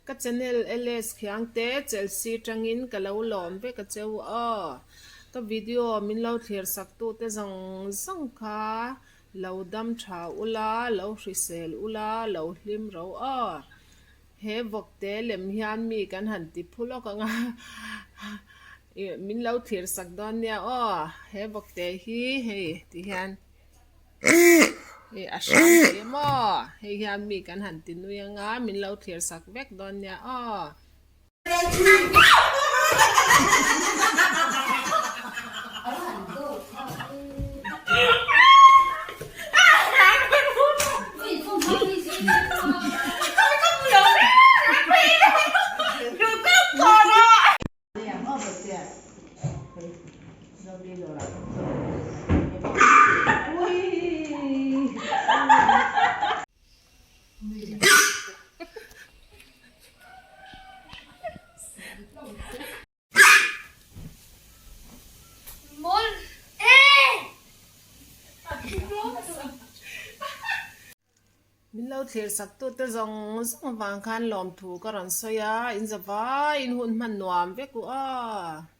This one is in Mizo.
Ka channel LS Khiangte Chelsea tangin ka lo lawm vek a cheu aw. Ka video min lo thlir sak tute zawng zawng kha lo dam tha ula, lo hrisel ula, lo hlim ro aw. He vawkte lem hian mi kan han ti phu lawk ang a, min lo thlir sak dawn nia aw. He vawkte hi hei ti hian. Hei a hram thei em aw? Hei hian mi kan han ti nui anga min lo thlir sak vek dawn nia aw. Min lo thlir sak tute zawng zawng vang khan lawmthu ka rawn sawi a, in za vaiin hun hman nuam vek u aw.